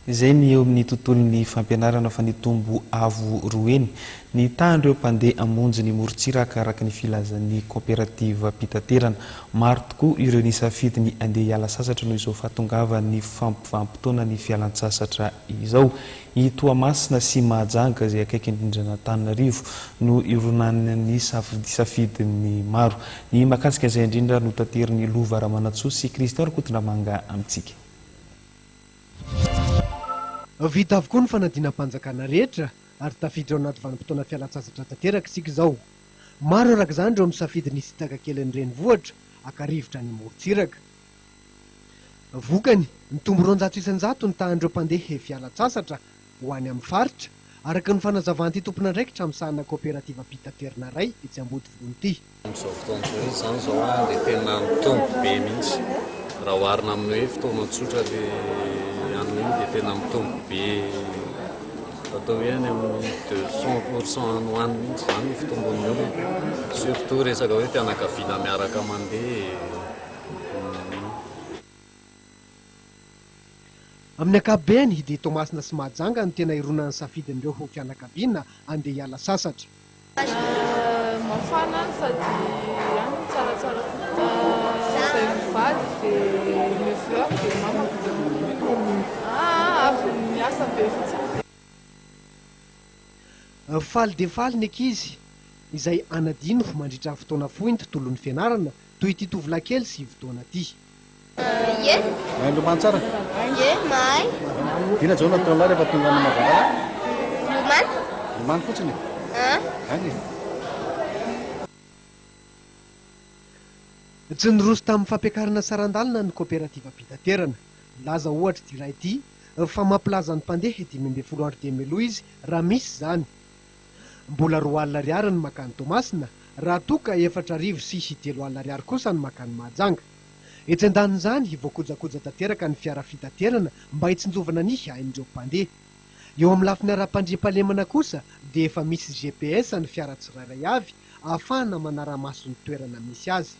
Izay ny eo amin'ny tontolon'ny fampianarana fa nitombo avo roa heny ny tahan'ireo mpandeha hamonjy ny morontsiraka araka ny filazan'ny kaoperativam-pitaterana. Maro tokoa ireo nisafidy ny handeha hiala sasatra noho izao fahatongavan'ny vanim-potoanan'ny fialan-tsasatra izao. I Toamasina sy Mahajanga izay akaiky indrindra an'Antananarivo no ironan'ny safidin'ny maro. Ny mahakasika izay indrindra no taterin'i Lova Ramanantsoa sy Christian Rakotondramanga amintsika. Vita avokoa ny fanadinam-panjakana rehetra ary tafiditra ao anaty vanim-potoana fialan-tsasatra tanteraka isika izao. Maro araka izany ireo misafidy ny hisintaka kely ny renivohitra haka rivotra any amorontsiraka. Vokany, nitombo 200% ny tahan'ireo mpandeha fialan-tsasatra ho any amin'ny faritra, araka ny fanazavan'ity tompon'andraikitra misahana kaoperativam-pitaterana iray etsy Ambodivohony ity. Amin'izao fotoana izao izy izany izao an, dia tena mitombo be mihitsy. Raha oharina amin'ny hoe fotoana tsotra ilay anona iny dia tena mitombo be, atao hoe any amin'ny 200 pour cent any ho any mihitsy izany ny fitombon'ny olona. Surtout resaka hoe fianakaviana miaraka mandeha. Amin'ny ankapobeny dia Toamasina sy Mahajanga no tena ironan'ny safidin'ireo ho fianakaviana handeha hiala sasatra. Mafana any sady any no tsaratsara kokoa. Izay mivady dia neveu dia mamako. Aa avy miasa be fotsiny dia. Faly dia faly ny ankizy izay hanadino mandritra ny fotoana fohy ny tontolon'ny fianarana toy ity tovolahy kely 9 taona ity. Ie. Mahay milomano tsara? Ie, mahay. Inona izao no ataonao rehefa tonga any Mahajanga? Milomano. Milomano fotsiny? An. Any e. Tsy niroso tamin'ny fampiakarana saran-dalana ny kaoperativam-pitaterana. Nilaza ohatra ity iray ity fa mampilaza ny mpandeha 15 andro dia mialoha izy raha misy izany. Mbola 20 ariary ny mankany Toamasina raha toa ka 4034 ariary kosa ny mankany Mahajanga. Etsy andanin'izany, voakojakoja tanteraka ny fiara fitaterana mba hitsinjovana ny ain'ireo mpandeha. Eo amin'ny lafiny ara-pandriampahalemana kosa dia efa misy GPS ny fiara tsirairay avy ahafahana manara-maso ny toerana misy azy.